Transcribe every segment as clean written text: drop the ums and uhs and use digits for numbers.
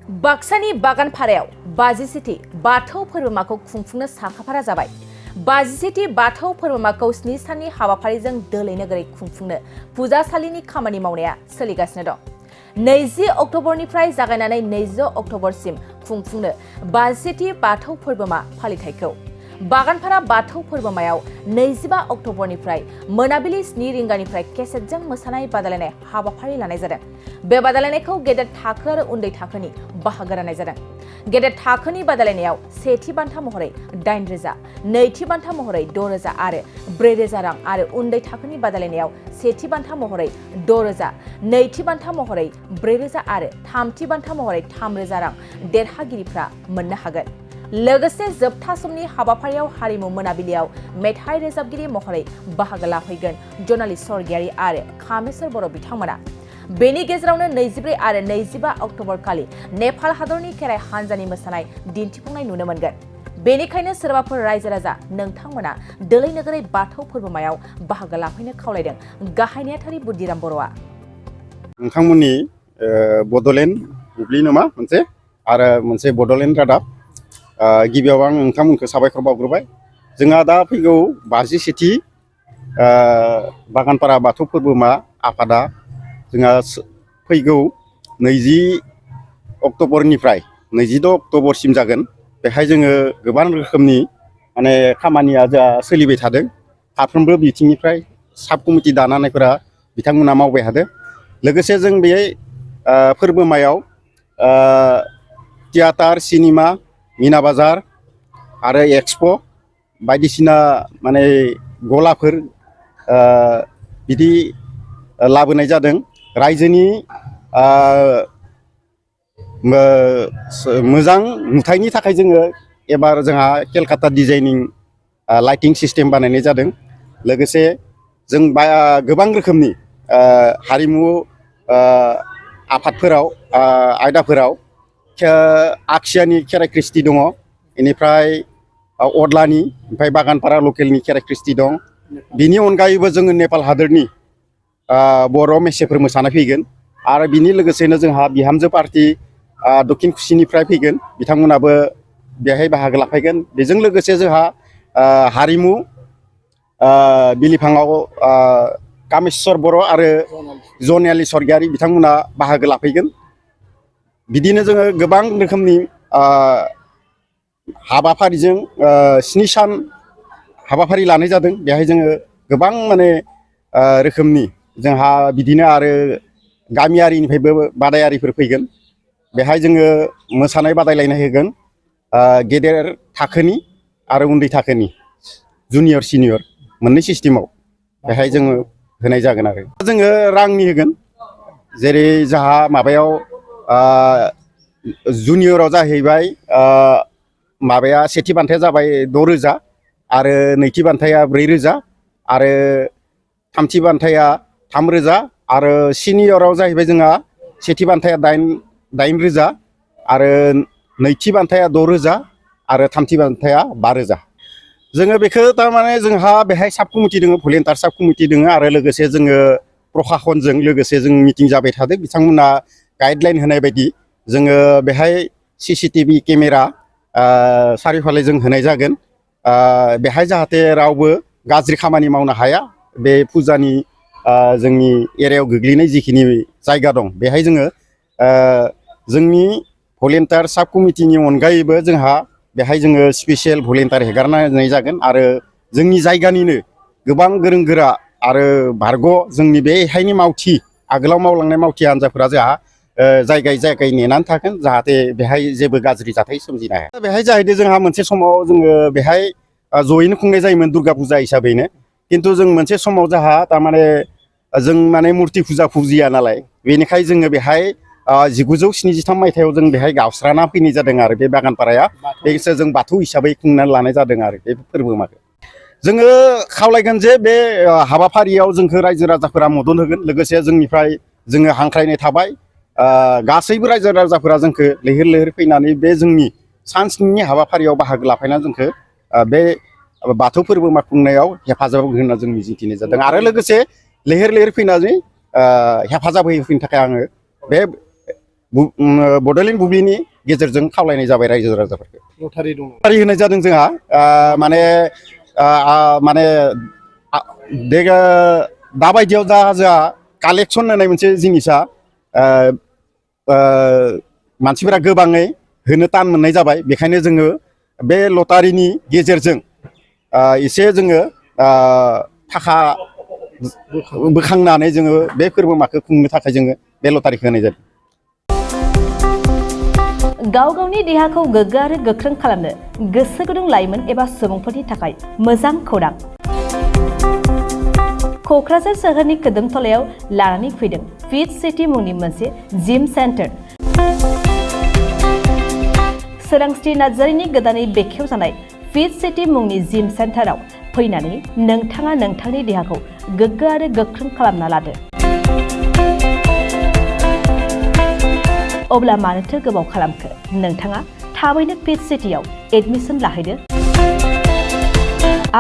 बाक्सानि बागानपारायाव 50सेथि बाथौ फोरबोमाखौ खुंफुंनो साखाफारा जाबाय। 50सेथि बाथौ फोरबोमाखौ 7 साननि हाबाफारिजों दोलै नोगोरै खुंफुंनो फुजासालिनि खामानि मावनाया सोलिगासिनो दं। 20 अक्ट'बरनिफ्राय जागायनानै 20 अक्ट'बरसिम खुंफुंनो 50सेथि बाथौ फोरबोमा फालिथायखौ बागानपारा बाथौ फोरबोमायाव 25 अक्ट'बरनिफ्राय मोनाबिलि 7 रिंगानिफ्राय केसेटजों मोसानाय बादायलायनाय हाबाफारि लानाय जादों। बे बादायलायनायखौ गेदेर थाखो आरो उन्दै थाखोनि बाहागो राननाय जादों। गेदेर थाखोनि बादायलायनायाव सेथि बान्था महरै 8,000, नैथि बान्था महरै 6,000 आरो 4,000 रां आरो उन्दै थाखोनि बादायलायनायाव सेथि बान्था महरै 6,000, नैथि बान्था महरै 4,000 आरो थामथि बान्था महरै 3,000 रां देरहागिरिफ्रा मोननो हागोन। लोगोसे जोबथा समनि हाबाफारियाव हारिमु मोनाबिलियाव मेथाइ रोजाबगिरि महरै बाहागो लाफैगोन जनाली स्वर्गियारी आरो कामेश्वर बर' बिथांमोना। बेनि गेजेरावनो 24 आरो 25 अक्ट'बर खालि नेपाल हादरनि खेराइ हान्जानि मोसानाय दिन्थिफुंनाय नुनो मोनगोन। बेनिखायनो सोरबाफोर रायजो राजा नोंथांमोना दोलै नोगोरै बाथौ फोरबोमायाव बाहागो लाफैनो खावलायदों गाहाय नेहाथारि बुद्धिराम बर'आ। नोंथांमोननि बड'लेण्ड बुब्लि नामा मोनसे आरो मोनसे बड'लेण्ड रादाब गिबियाव आं नोंथांमोनखौ साबायखर बावग्रोबाय। जोंहा दा फैगौ 50सेथि बागानपारा बाथौ फोरबोमा आफादा जोंहा फैगौ 20 अक्ट'बरनिफ्राय 26 अक्ट'बरसिम जागोन। बेहाय जोङो गोबां रोखोमनि माने खामानिया जोंहा सोलिबाय थादों। फारफ्रोमबो बिथिंनिफ्राय साब कमिटि दानायफोरा बिथांमोना मावबाय थादों। लोगोसे जों बे फोरबोमायाव थियेटार, सिनेमा, मिना बाजार आरो एक्सप' बायदिसिना माने गलाफोर बिदि लाबोनाय जादों। रायजोनि मोजां नुथायनि थाखाय जोङो एबार जोंहा केलकाता डिजाइनिं लाइटिं सिस्टेम बानायनाय जादों। लोगोसे जों गोबां रोखोमनि हारिमु आफादफोराव आयदाफोराव आखियानि खेराइ ख्रिस्टि दङ, बेनिफ्राय अदलानि, ओमफ्राय बागानपारा लकेलनि खेराइ ख्रिस्टि दं। बिनि अनगायैबो जोङो नेपाल हादोरनि बर' मेसेफोर मोसानाय फैगोन आरो बिनि लोगोसेनो जोंहा बिहामजो पार्टि दक्षिण कुसिनिफ्राय फैगोन, बिथांमोनाबो बेहाय बाहागो लाफैगोन। बेजों लोगोसे जोंहा हारिमु बिलिफाङाव कामेश्वर बर' आरो जनाली स्वर्गियारी बिथांमोना बाहागो लाफैगोन। बिदिनो जोङो गोबां रोखोमनि हाबाफारिजों 7 सान हाबाफारि लानाय जादों। बेहाय जोङो गोबां माने रोखोमनि जोंहा बिदिनो आरो गामियारिनिफ्रायबो बादायारिफोर फैगोन। बेहाय जोङो मोसानाय बादायलायनाय होगोन गेदेर थाखोनि आरो उन्दै थाखोनि, जुनियर सिनियर मोननै सिस्टेमाव बेहाय जोङो होनाय जागोन। आरो जोङो रांनि होगोन, जेरै जोंहा माबायाव जुनियराव जाहैबाय माबाया सेथि बान्थाया जाबाय 6,000 आरो नैथि बान्थाया 4,000 आरो थामथि बान्थाया 3,000 आरो सिनियराव जाहैबाय जोंहा सेथि बान्थाया 8,000 आरो नैथि बान्थाया 6,000 आरो थामथि बान्थाया 5,000। जोङो बेखौ थारमाने जोंहा बेहाय साब कमिटि दङ, भलेन्टियार साब कमिटि दङ आरो लोगोसे जोङो प्रखाखनजों लोगोसे जों मिटिं जाबाय थादों। बिथांमोना गाइडलाइन होनाय बायदि जोङो बेहाय CCTV केमेरा सारिय'फाले जों होनाय जागोन। बेहाय जाहाथे रावबो गाज्रि खामानि मावनो हाया। बे फुजानि जोंनि एरियायाव गोग्लैनाय जिखिनि जायगा दं बेहाय जोङो जोंनि भलेन्टियार साब कमिटिनि अनगायैबो जोंहा बेहाय जोङो स्पेसियेल भलेन्टियार हेगारना होनाय जागोन आरो जोंनि जायगानिनो गोबां गोरों गोरा आरो बारग' जोंनि बेहायनि मावथि आगोलाव मावलांनाय मावथि हान्जाफोरा जोंहा जायगायै नेनानै थागोन, जाहाथे बेहाय जेबो गाज्रि जाथाय सोमजिनो हाया। बेहाय जाहैदों जोंहा मोनसे समाव जोङो बेहाय जयैनो खुंनाय जायोमोन दुर्गा फुजा हिसाबैनो, खिन्थु जों मोनसे समाव जोंहा थारमाने जों माने मुर्ति फुजा फुजिया नालाय, बेनिखाय जोङो बेहाय 1973 मायथाइयाव जों बेहाय गावस्राना फैनाय जादों आरो बे बागानपाराया बेसो जों बाथौ हिसाबै खुंनानै लानाय जादों आरो बे फोरबोमाखौ। जोङो खावलायगोन जे बे हाबाफारियाव जोंखौ रायजो राजाफोरा मदद होगोन। लोगोसे जोंनिफ्राय जोङो हांख्रायनाय थाबाय गासैबो रायजो राजाफोरा जोंखौ लैहोर लैहोर फैनानै बे जोंनि सानस्निनि हाबाफारियाव बाहागो लाफैना जोंखौ बे बाथौ फोरबोमा खुंनायाव हेफाजाब होगोन होनना जों मिजिंथिनाय जादों। आरो लोगोसे लैहोर लैहोर फैनानै हेफाजाब होफैनो थाखाय आङो बे बड'लेण्ड बुब्लिनि गेजेरजों खावलायनाय जाबाय रायजो राजाफोरखौ। लटारि दङ। लटारि होनाय जादों जोंहा माने दाबायदियाव जोंहा कालेक्सन होनाय मोनसे जिनिसा मानसिफोरा गोबाङै होनो टान मोननाय जाबाय। बेखायनो जोङो बे लटारिनि गेजेरजों एसे जोङो थाखा बोखांनानै जोङो बे फोरबोमाखौ खुंनो थाखाय जोङो बे लटारिखौ होनाय जादों। गाव गावनि देहाखौ गोग्गो आरो गोख्रों खालामनो गोसो गुदुं लाइमोन एबा सुबुंफोरनि थाखाय मोजां खौरां। क'क्राझार सोहोरनि खोदोमथलायाव लानानै फैदों फिट सिटी मुंनि मोनसे जिम सेन्टार। सोरांस्रि नार्जारिनि गोदानै बेखेवजानाय फिट सिटी मुंनि जिम सेन्टाराव फैनानै नोंथाङा नोंथांनि देहाखौ गोग्गो आरो गोख्रों खालामना लादो। अब्ला मानोथो गोबाव खालामखो? नोंथाङा थाबैनो फिट सिटीआव एडमिसन लाहैदो।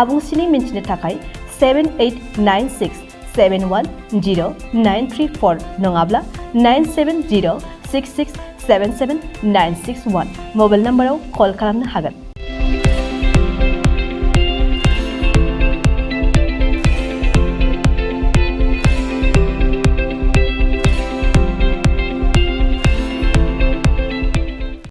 आबुंसिनै मिन्थिनो थाखाय 7896710934 नङाब्ला 9706677961 मबाइल नाम्बाराव कल खालामनो हागोन।